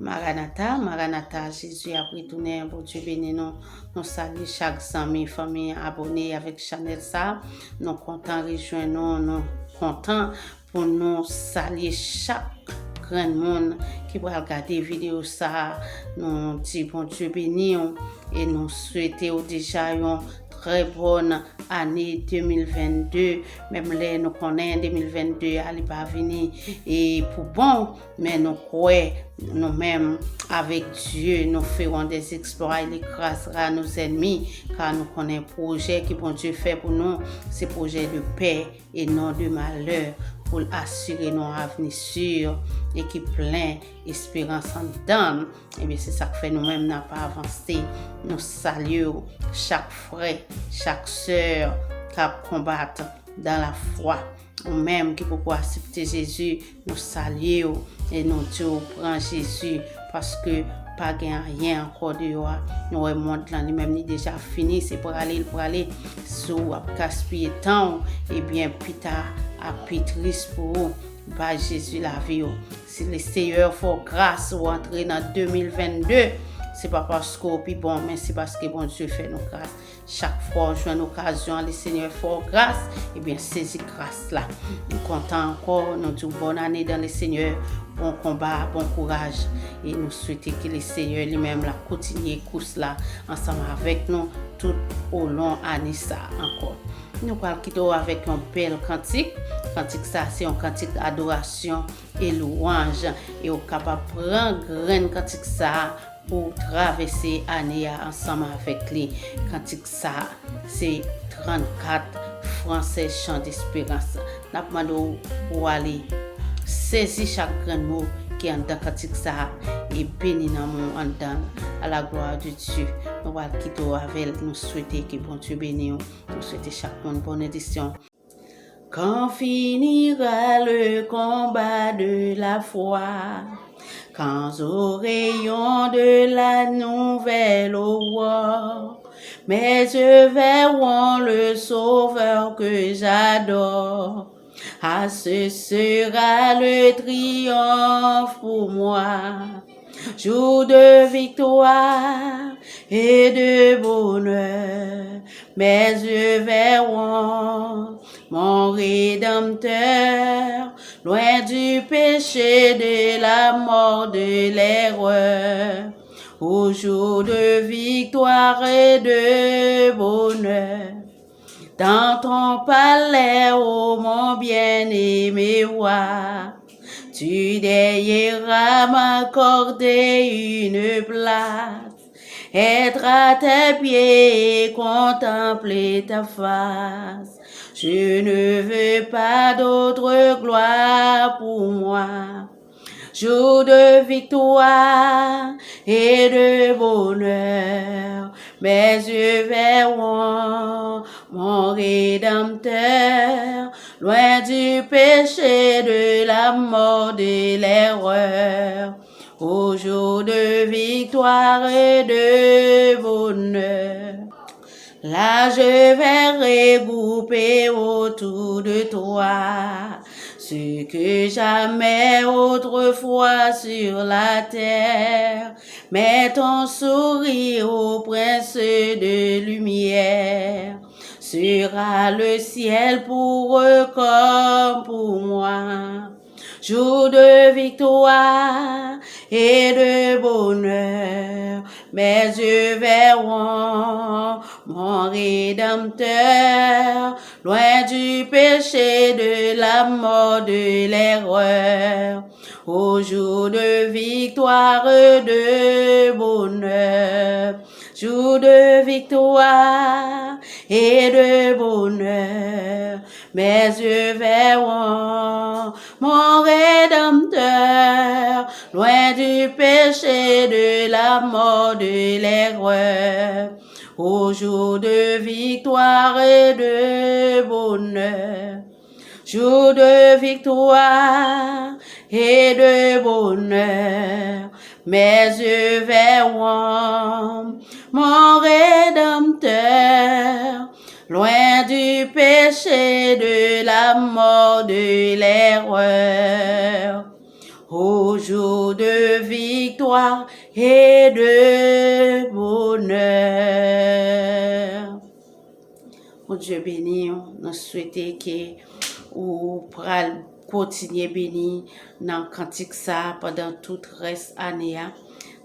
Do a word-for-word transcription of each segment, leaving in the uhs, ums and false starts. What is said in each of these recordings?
Maranata, Maranata, Jezi ap retounen. Bondye beni nou. Nou salye chak zanmi, fanmi abone avèk chanèl sa. Nou kontan rejwenn nou, nou kontan pou nou salye chak grenn moun ki pral gade videyo sa. Nou di Bondye beni w e nou swete w deja yon trè bòn ane de mil venn de. Menm lè nou konnen de mil venn de a li pa vini e pou bon, men nou kwè nou menm avèk Dye nou ferons des exploits, il écrasera nos ennemis, ka nou konnen pwojè ki Bondye fè pou nou se pwojè de pè e non de malè, pou l asire nou yon avni si e ki plen esperans anndan l. Ebyen se sa k fè nou menm n ap avanse. Nou salye w chak frè, chak sè k ap konbat dans la foi. Ou menm ki poko aksepte Jezi, nou salye w e nou di w pran Jezi, paske pa gen anyen ankò deyò a. Nou wè mond lan li menm li deja fini, se prale l prale. Si w ap gaspiye tan w, ebyen pita ap pi tris pou ou. Bay Jezi lavi w. Si le Seyè fè w gras ou antre nan de mil venn de, se pa paske w pi bon, men se paske Bondye fè nou gras. Chak fwa w jwenn okazyon, le Seyè fè w gras, ebyen sezi gras la. Nou kontan ankò, nou di w bòn ane dans le Seigneur, bon konba, bon kouraj, e nou swete ke le Seyè li menm l ap kontinye kous la ansanm avèk nou tout olon ane sa ankò. Nou pral kite w avèk yon bèl kantik. Kantik sa se yon kantik adorasyon e lwanj. E w kapab pran grenn kantik sa pou w travèse ane a ansanm avèk li. Kantik sa se trannkat, Fransè, Chant d'Espérance. N ap mande w pou w ale sezi chak grenn mo ki anndan kantik sa e beni nanm ou anndan l. À la gloire de Dieu. Nou pral kite w avè l. Nou swete ke Bondye beni w. Nou swete chak moun bòn edisyon. Quand finira le combat de la foi, quand au rayon de la nouvelle aurore, mes yeux verront le Sauveur que j'adore. Ah, ce sera le triomphe pour moi. Jour de victoire et de bonheur, mes yeux verront mon Rédempteur, loin du péché, de la mort, de l'erreur. Au jour de victoire et de bonheur, dans ton palais, ô mon bien-aimé roi, tu daigneras m'accorder une place, être à tes pieds et contempler ta face. Je ne veux pas d'autre gloire pour moi. Jour de victoire et de bonheur, mes yeux verront mon Rédempteur, loin du péché, de la mort, de l'erreur. Au jour de victoire et de bonheur, là je vais regrouper autour de toi ce que jamais autrefois sur la terre. Mets ton sourire, ô prince de lumière, sera le ciel pour eux comme pour moi. Jour de victoire et de bonheur, mes yeux verront mon Rédempteur, loin du péché, de la mort, de l'erreur. Au jour de victoire et de bonheur, jour de victoire et de bonheur, mes yeux verront mon Rédempteur, loin du péché, de la mort, de l'erreur. Au jour de victoire et de bonheur, jour de victoire et de bonheur, mes yeux verront mon Rédempteur, loin du péché, de la mort, de l'erreur. Au jour de Victoire et de bonheur. Bondye beni w. Nou swete ke ou pral kontinye beni nan kantik sa pandan tout rès ane a.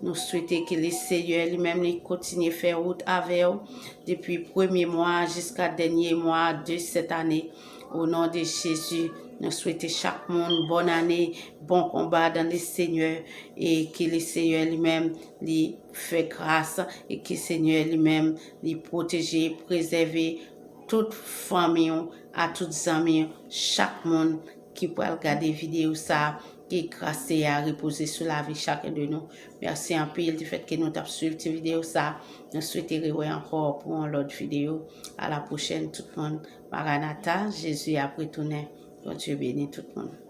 Nou swete ke Lesenyè li menm li kontinye fè wout avè w depi premye mwa jiska dènye mwa de sèt ane. O non de Jezi, nou swete chak moun bòn ane, bon konba dan Lesenyè, e ke Lesenyè li menm li fè gras, e ke Senyè li menm li pwoteje, prezève tout fanmi w, a tout zanmi w, chak moun ki pral gade videyo sa, ke gras Senyè a repoze sou lavi chaken de nou. Mèsi anpil di fèt ke nou t ap swiv ti videyo sa. Nou swete rewè ankò pou yon lòt videyo. A la pwochèn tout moun. Maranata, Jezi ap retounen. Bondye beni tout moun.